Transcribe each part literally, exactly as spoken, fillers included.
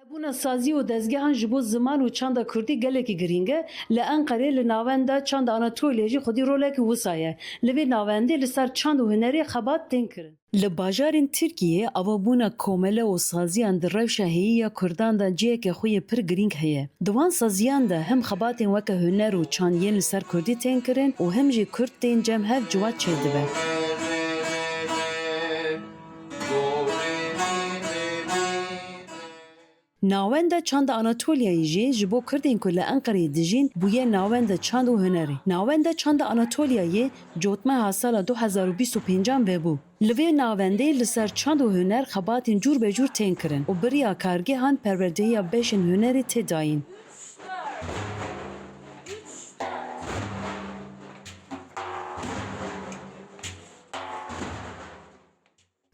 Hebûna sazî û dezgehan ji bo ziman û çanda kurdî gelekî girîng e. Li Enqerê li Navenda Çanda Anatoliya jî xwedî rolekî wisa ye. Li vê navendê li ser çand û hunerê xebat tên kirin. Li bajarên Tirkiyeyê avabûna komele û saziyan di rewşa heyî ya kurdan de ciheke xwe yê pir girîng heye. Di wan saziyan de hem xebatên weke huner û çand yên li ser kurdî tên kirin û hem jî kurd tên cem hev ciwat çêdibe. Navenda Çanda Anatoliyayê jî ji bo kurdên ku li Enqereyê dijîn bûye navenda çand û hunerê. Navenda Çanda Anatoliyayê cotmeha sala du hezar û bîst û pêncan vebû. Li vê navendê li ser çand û huner xebatên cûr be cûr tên kirin û bi riya kargehan perwerdehiya beşên hunerê tê dayîn.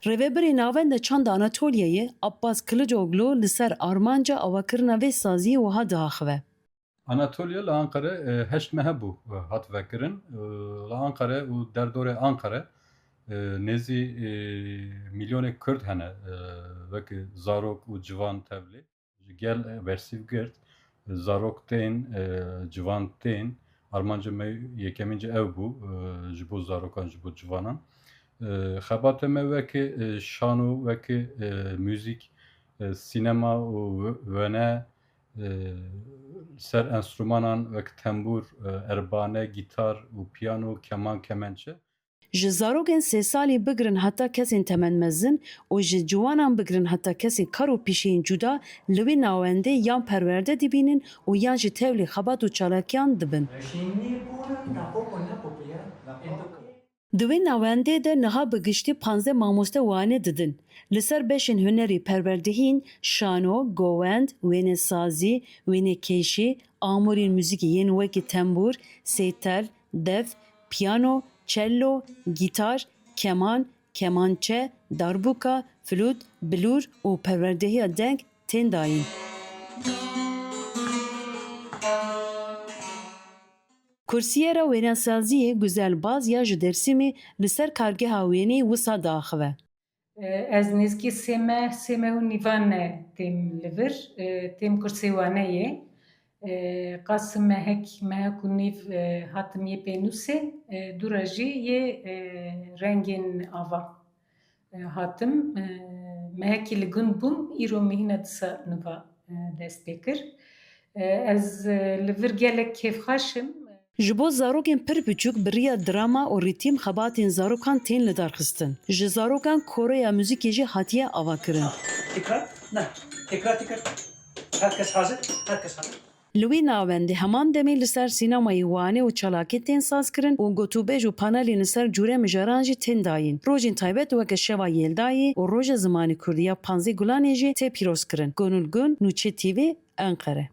Rêvebirê Navenda Çanda Anatoliyayê Abbas Kılıçoglu li ser armanca avakirina vê saziyê wiha diaxive. Anatoliya li Anqere, e, heşt mehe bû, e, hat vekirin. E, li Anqere û derdorê Anqere, e, nêzî, e, milyonê Kurd hene, e, wekî zarok û ciwan tevlî. Ji gel, e, bersîv girt, e, zarok tên, e, ciwan tên, armanca me yekemîn jî ew bû, e, ji bo zarokan, ji bo ciwanan. E, xebatê me wekî, e, şano, wekî, e, muzîk, e, sînema û we-, wêne, e, ser enstrûmanan wek tembûr, e, erbane, gîtar û piyano, keman, kemençe. Ji zarokên sê salî bigirin heta kesên temenmezin û ji ciwanan bigirin heta kesên kar û pîşeyên cuda li wê navendê yan perwerde dibînin û yan jî tevlî xebat û çalakiyan dibin. Di wê navendê de niha bi giştî panzdeh mamoste wane didin. Li ser beşên hunerî perwerdehîn, şano, govend, wênesazî, wênekêşî, amûrên muzîkî yên wekî tembûr, sêtel, def, piyano, çello, gîtar, keman, kemançe, darbuka, flût, bilûr û perwerdehiya deng tên dayîn. Kursiyera wênesaziyê Guzel Baz ya ji Dêrsimê li ser kargeha wêneyê wisa diaxive. Ez nêzîkî sê meh, sê meh û nîvan e têm li vir, têm kursê waneyê. Qas mehek, mehek û nîv hatim yê pênûsê, dû re jî yê rengên ava hatim. Mehekî li gund bûm, îro mihîna disa niva dest pê kir. Ez li vir gelek kêfxweş im. Ji bo zarokên pir biçûk bi riya drama û rîtîm xebatên zarokan tên lidarxistin. Ji zarokan koreya muzîkê jî hatiye avakirin. Tekrar, ne, tekrar, tekrar. Herkes hazır, herkes hazır. Li wî navendê heman demê li ser sînemayê Wanê û çalakî tên sazkirin û gotûbêj û panelên li ser cûre mijaran jî tên dayîn. Rojên taybet weke Şeva Yeldayê û Roja Zimanê Kurdî ya panzdeh Gulanê jî tê pîrozkirin. Gonul Gun, Nûçe T V, Enqere.